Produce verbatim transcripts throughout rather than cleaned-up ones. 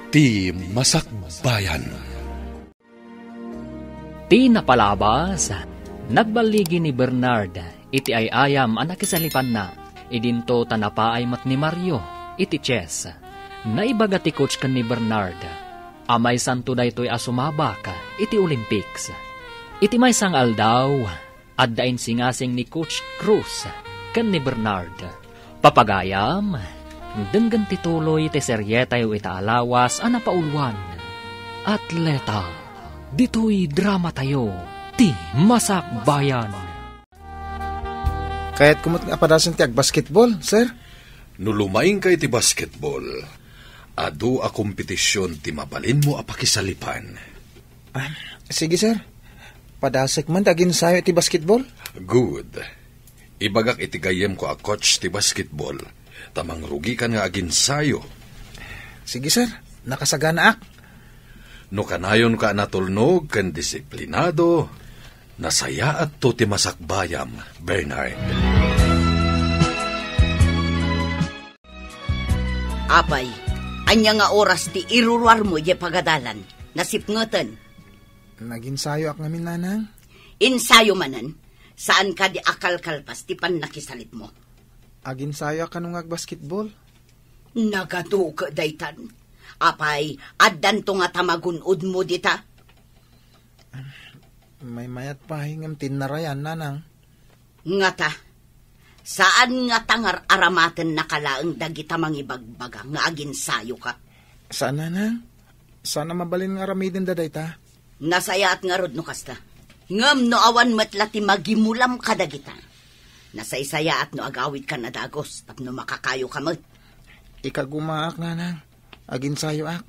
Ti Masakbayan. Ti napalabas, nagballigi ni Bernard iti ay-ayam a nakisalipanna, idinto ta napaay met ni Mario iti chess. Naibaga ti coach ken ni Bernard a maysanto daytoy a sumabak iti Olympics. Iti maysa nga aldaw, adda insingasing ni Coach Cruz ken ni Bernard. Papagayam, denggen ti tuloy ti serietayo ita a lawas a napauluan. Atleta, ditoy dramatayo, ti Masakbayan. Kayatko met nga padasen ti agbasketball, sir. No lumaingka iti basketball, adu a kompetision ti mabalinmo a pakisalipan. Ah, sige, sir. Padasek man ti aginsayo iti basketball. Good. Ibagak iti gayyemko a coach ti basketball, ta mangrugikan nga aginsayo. Sige, sir. Nakasaganaak. No kanayonka a natulnog ken disiplinado, nasayaatto ti masakbayam, Bernard. Apay, ania nga oras ti iruruarmo idiay pagadalan? Nasipngeten. Naginsayoak ngamin, nanang. Insayo manen, saan kadi a kalkalpas ti pannakisalitmo? Aginsayoak kano nga agbasketball. Nagaduke daytan. Apay, addanto nga ta magun-odmo dita? Maymayat pay ngem tinnarayan, nanang. Ngata, saan nga ta ngar-aramatennaka laeng dagita mangibagbaga nga aginsayoka? Saan, nanang. Saan a mabalin nga aramidenda dayta. Nasayaat ngarud no kasta. Ngem no awan met la ti magimulam kadagita, nasaysayaat no agawidkan a dagus tapno makakayoka met. Ikagumaak, nanang. Aginsayoak.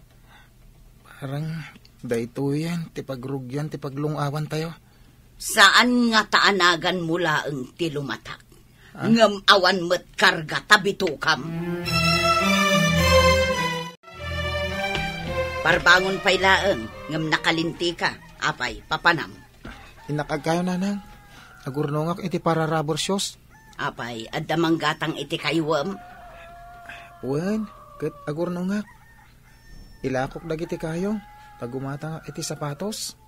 Parang daytoyen ti pagrugian ti paglung-awantayo. Saan nga ta anaganmo laeng ti lumatak, ah, ngem awan met karga ta bitokam. Parbangon pay laeng, ngem nakalintika. Apay, papanam? Innak agkayo, nanang. Agurnongak iti para-rubber shoes. Apay, adda manggatang iti kayuem? Wen, ket agurnongak. Ilakok dagiti kayo, ta gumatangak iti sapatos.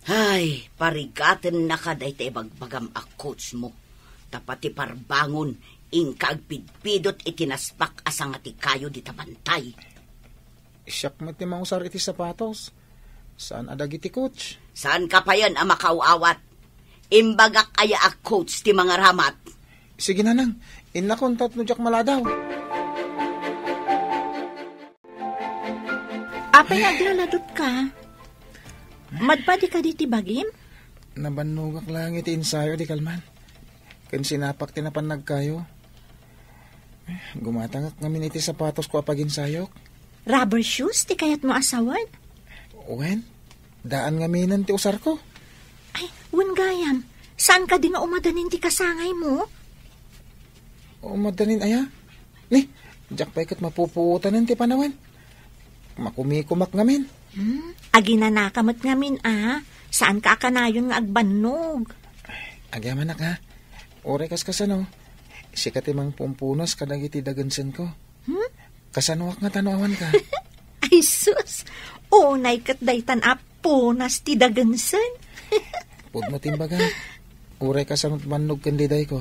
Ay, parigatennaka dayta ibagbagam a coach mo. Ta pati parbangon, inka agpidpidot iti naspak a sanga ti kayo dita bantay. Siak met ti mangusar iti sapatos. Saan a dagiti coach? Saanka payen a makaaw-awat? Imbagak aya a coach ti mangaramat? Sige, nanang. Innakon tapno diak maladaw. Apay nga aglaladutka? Madpadi kadi ti bagim? Nabannogak laeng iti ensayo di kalman. Ken sinapak ti napan nagkayo. Gumatangak ngamin iti sapatosko a paginsayok. Rubber shoes ti kayatmo a sawen? Wen, daan ngaminen ti usarko. Ay, wen gayam, saan kadi nga umadanin ti kasangaymo? Umadanin aya? Ni, diak pay ket mapupuotanen ti panawen. Makumikumak ngamin. Hmm? Aginanaka met ngamin, a. Saanka a kanayon nga agbannog. Agyamanak, ha? Uray kas kasano, sika ti mangpumpunas kadagiti dagensenko. Hmm? Kasanoak nga tano awanka? Ay, sus! Unay ket daytan a punas ti dagensen. Pudno ti imbaga. Uray kasano ti bannog ken didayko.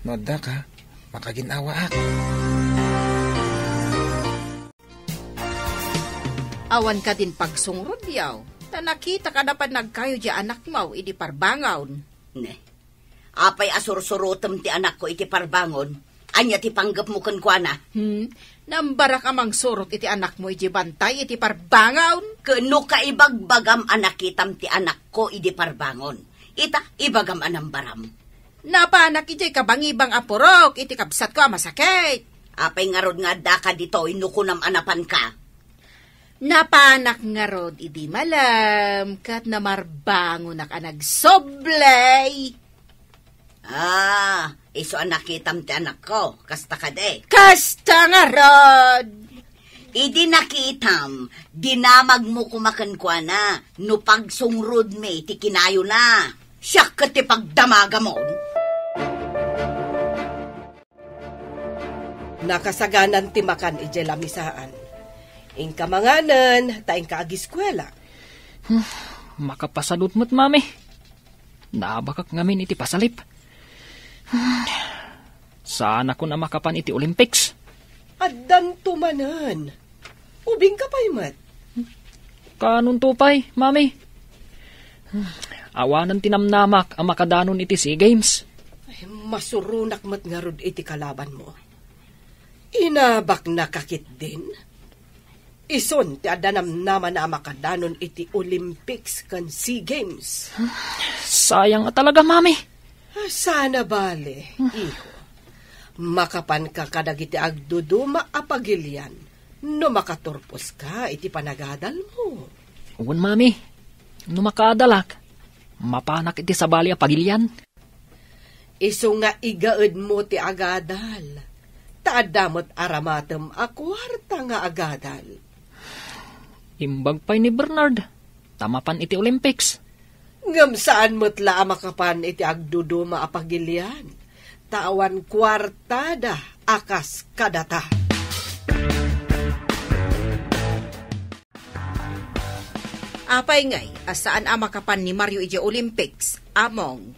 No addaka, makagin-awaak. Awan kadin pagsungrod, yaw, ta nakita kada pannagkayo di anakmo idi parbangon. Ne, apay a sursurotem ti anakko iti parbangon? Ania ti panggepmo kenkuana? Hmm, nambarak a mangsurot iti anakmo iti bantay iti parbangon? Ken no kaibagbagam a nakitam ti anakko idi parbangon, ita, ibagam a nambaram. Napanak idiay kabangibang a purok iti kabsatko a masakit. Apay ngarud nga addaka ditoy no kunam a napanka? Napanak ngarud idi malem ket namarbangonak a nagsublay. Ah, isu a nakitam ti anakko, kasta kadi? Kasta ngarud! Idi nakitam, dinamagmo koma kenkuana no pagsungrodmi ti kinayona. Siak ket ti pagdamagamon. Nakasaganan ti makan idiay lamisaan. Inka manganen, ta inka agiskuela. Hmm, makapasadut met, Mami. Naabakak ngamin iti pasalip. Hmm, saanakon a makapan iti Olympics. Addanto manen. Ubingka pay met. Kaanonto pay, Mami? Hmm, awanen ti namnamak a makadanon iti SEA Games. Ay, masuronak met ngarud iti kalabanmo. Inabaknaka ketdin? Isun ti adda namnamana a makadanon iti Olympics ken SEA Games. Sayang a talaga, Mami. Ah, sana bale, iho. Makapanka kadagiti agduduma a pagilian no makaturposka iti panagadalmo. Wen, Mami. No makaadalak, mapanak iti sabali a pagilian. Isu nga igaedmo ti agadal, ta adda met aramatem a kuarta nga agadal. Imbag pay ni Bernard, ta mapan iti Olympics. Ngem saan met la a makapan iti agduduma a pagilian, ta awan kuartada a kas kadata. Apay ngay a saan a makapan ni Mario iti Olympics, Among?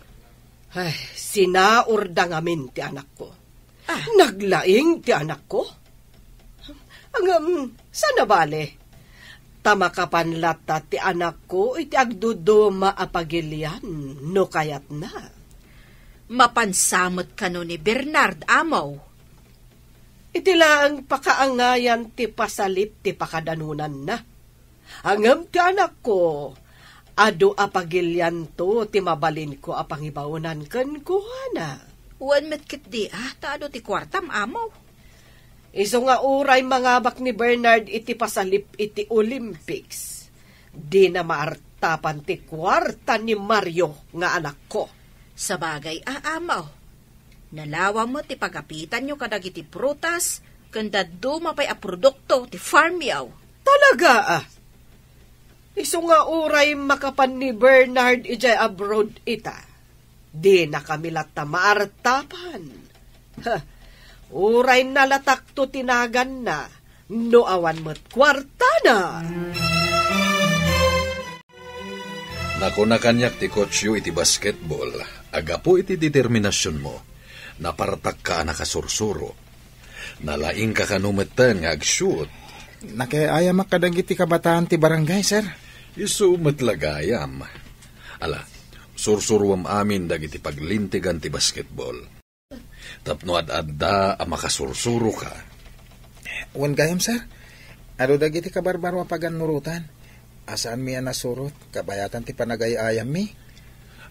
Ay, sinaurda ngamin ti anakko. Ah. Naglaing ti anakko? Ngem, sana bale. Ta makapan latta ti anakko iti agduduma a pagilian no kayatna. Mapansa met kano ni Bernard, Amo? Iti laeng pakaangayan ti pasalip ti pakadanonanna. Ngem ti anakko, adu a pagilianto ti mabalinko a pangibaonan kenkuana. Wen met ketdi, ah, ta adu ti kuartam, Amo. Isu nga uray mangabak ni Bernard iti pasalip iti Olympics, dina maartapan ti kuarta ni Mario nga anakko. Sabagay, ah, Amo. Nalawa met ti pagapitanyo kadagiti prutas ken dadduma pay a produkto ti farmyo. Talaga, ah. Isu nga uray makapan ni Bernard idiay abroad ita, dinakami latta maartapan. Ha, uray nalatakto ti naganna no awan met kuartana. Nakuna kaniak ti coachyo iti basketball, a gapu iti determinasionmo, napartakka a nakasursuro. Nalaingka kano metten nga ag-shoot. Nakiayamak kadagiti kabataan ti barangay, sir. Isu met la gayam. Ala, sursuruem amin dagiti paglintegan ti basketball. Tapno ad-adda a makasursuroka. Wen gayam, sir. Adu dagiti kabarbaro a pagannurotan. A saanmi a nasurot, kabayatan ti panagay-ayammi.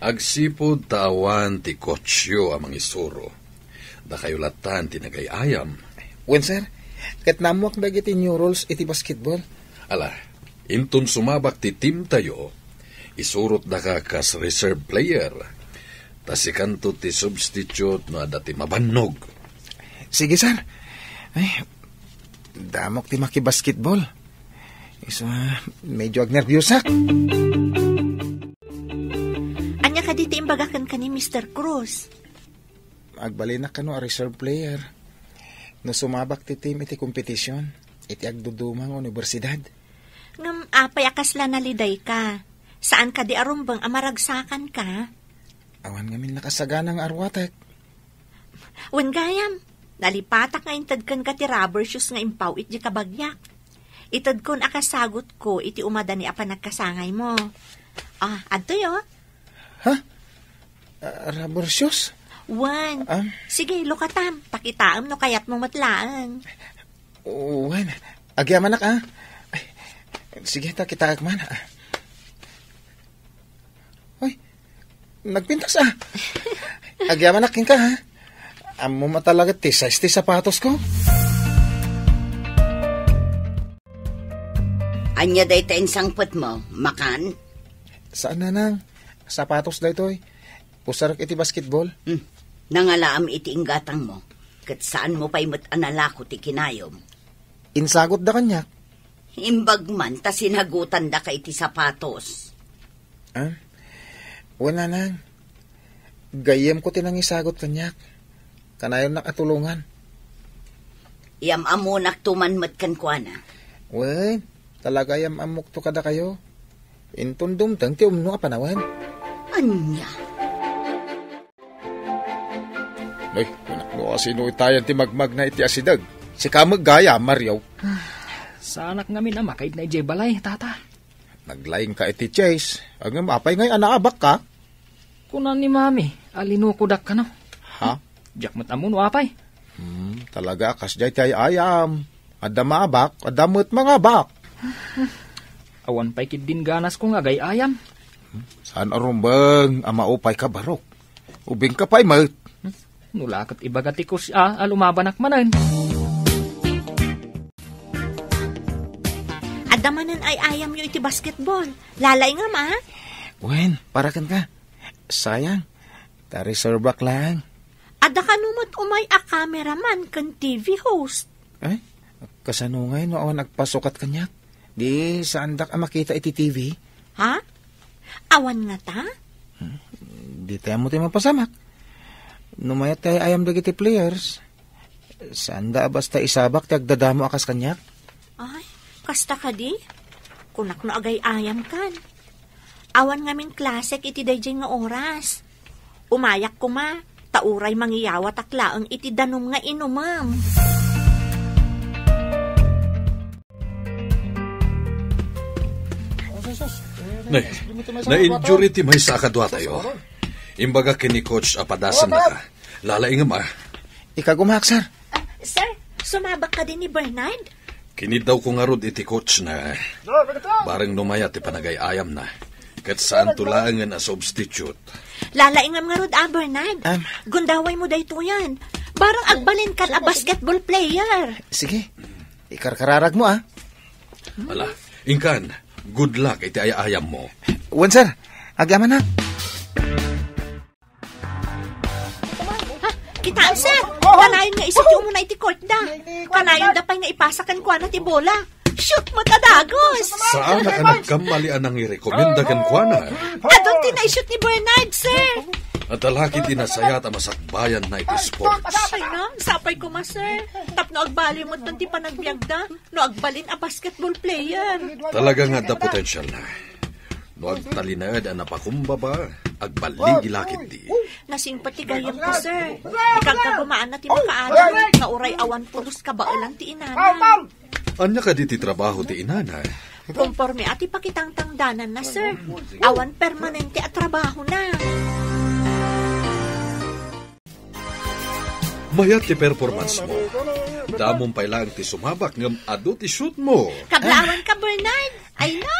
Agsipud ta awan ti coachyo a mangisuro. Dakayo lattan ti nagay-ayam. Wen, sir. Ket naammoak dagiti new rules iti basketball. Ala, inton sumabak ti teamtayo, isurotdaka kas reserve player. Ta sikanto ti substitute no adda ti mabannog. Sige, sir. Ay, damok ti makibasketball. Isu, ah, medyo agnerbiusak. Ania kadi ti imbaga kenka ni Mister Cruz? Agbalinak kano a reserve player. No sumabak ti team iti kompetisyon, iti agduduma nga universidad. Ngem apay a kasla nalidayka? Saan kadi a rumbeng a maragsakanka? Awan ngamin nakasagana nga arwatek. Wen gayam, nalipatak nga inted kenka ti rubber shoes nga impaw iti kabagyak. Itedkon a kasagutko iti umadani a panagkasangaymo. Ah, adtoyo. Ha? Ah, rubber shoes? Wen. Ah? Sige, lukatam. Ta kitaem no kayatmo met laeng. Wen. Agyamanak, ah. Ay, sige, ta kitaek man, ah. Ay, nagpintas, ah. Agyamanak kenka, ha? Ammom a talaga ti size ti sapatosko. Ania dayta insangpetmo, makan? Saan, nanang. Sapatos daytoy. Usarek iti basketball. Hmm. Nangalaam iti inggatangmo, ket saanmo pay met a nalako ti kinayom. Insagutda kaniak. Imbag man ta sinagutandaka iti sapatos. Ah? Wen, nanang. Gayyemko ti nangisagut kaniak. Kanayonnak a tulongan. Iam-ammonakto man met kenkuana. Wen, talaga yam-ammokto kadakayo. Inton dumteng ti umno a panawen. Ania? Ay, anak, no asino itayan ti magmagna iti asideg? Sika met gayam, Mario. Saanak ngamin a makaidna idiay balay, tata. Naglaingka iti Chase. Ngem apay ngay a naabakka? Kuna ni Mami, a linukodak kano. Ha? Diak met ammo no apay. Hmm, talaga a kasdiay ti ay-ayam. Adda maabak, adda met mangabak. Awan pay ketdin ganasko nga agay-ayam. Saan a rumbeng a maupay ka, Barok? Ubing ka pay met. Hmm? No la ket ibaga ti coach a, a lumabanak manen. Adda manen ay-ayamyo iti basketball. Lalaingam, a? Wen, para kenka. Sayang. Ta reserve-ak lang. Adda kano met umay a cameraman ken T V host. Ay, kasano ngay no awan agpasukat kaniak? Di saandak a makita iti T V? Ha? Awan ngata? Hmm, di tayo mo tayo mapasamak. No mayat tayo ayam dagiti players, saan da a basta isabak ti agdadamo a kas kaniak? Ay, kasta kadi? Kunak no agay-ayam kan. Awan ngamin klasek iti daydiay nga oras. Umayak koma, ta uray mangiyawatak laeng iti danum nga inumem. Nay, na-injury ti maysa a kaduatayo. Imbaga ken ni coach a padasennaka. Lalaingem, a. Ikagumaak, sir. Ah, sir, sumabak kadi ni Bernard? Kiniddawko ngarud iti coach na. Bareng no mayat ti panagay-ayamna. Ket saanto laengen a substitute. Lalaingem ngarud, a, Bernard. Am. Gundawaymo daytoyen. Bareng agbalinkan a basketball player. Sige. Ikarkararagmo, a. Ala, inkan, good luck iti ay-ayammo. Wen, sir. Agyamanak. Ha? Kitaem, sir. Kanayon nga isut ti umuna iti court da. Kanayon da pay nga ipasa kenkuana ti bola. Shoot met a dagus. Saan a nagkamali a nangirekomenda kenkuana? Adun ti naisut ni Bernard, sir. Adda la ket ti nasayat a masakbayanna iti sports. Ay, ngem, sapay koma, sir. Tapno agbaliw met ti panagbiagda no agbalin a basketball player. Talaga nga adda potensialna. No agtalinaed a napakumbaba, agbaligi la ketdi. Nasingpet ti gayyemko, sir. Ikagkagumaan na ti makaadal nga uray awan pulos kabaelan ti inana. Ania kadi ti trabaho ti inana? Konporme a ti pakitangtangdananna, sir. Awan permanente a trabahona. Mayat ti performance mo. Damom pay laeng ti sumabak ngem adu ti shoot mo. Kablaawan ka, Bernard. Ay na,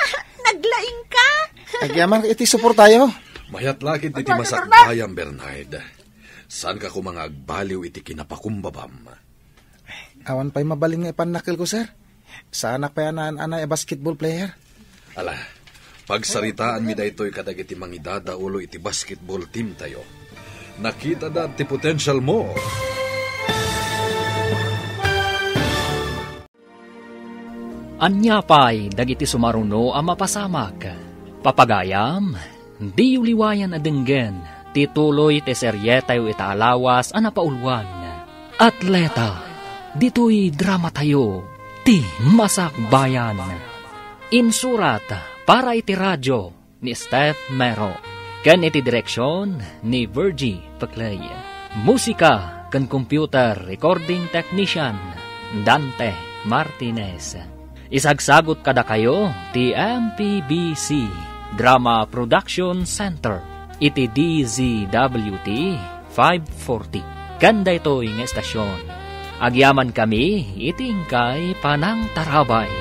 naglaing ka. Agyaman iti suportayo. Mayat la ket iti masakbayan, Bernard. Saan ka koma nga agbaliw iti kinapakumbabam? Awan pay mabalin nga ipannakkel ko, sir. Saanak pay a naan-anay a basketball player. Ala, pagsaritaanmi daytoy kadagiti mangidadaulo iti basketball team tayo. Nakitada ti potential mo. Ania pay dagiti sumaruno a mapasamak? Papagayam, diyo liwayan a denggen ti tuloy ti serietayo ita a lawas a napauluan. Atleta, ditoy dramatayo, ti Masakbayan. Insurat para iti radio ni Steph Mero, ken iti direksion ni Virgie Peclay. Musika ken computer recording technician, Dante Martinez. Isagsagut kadakayo ti M P B C Drama Production Center iti D Z W T five forty. Ken daytoy nga estasion, agyamankami iti inkay panangtarabay.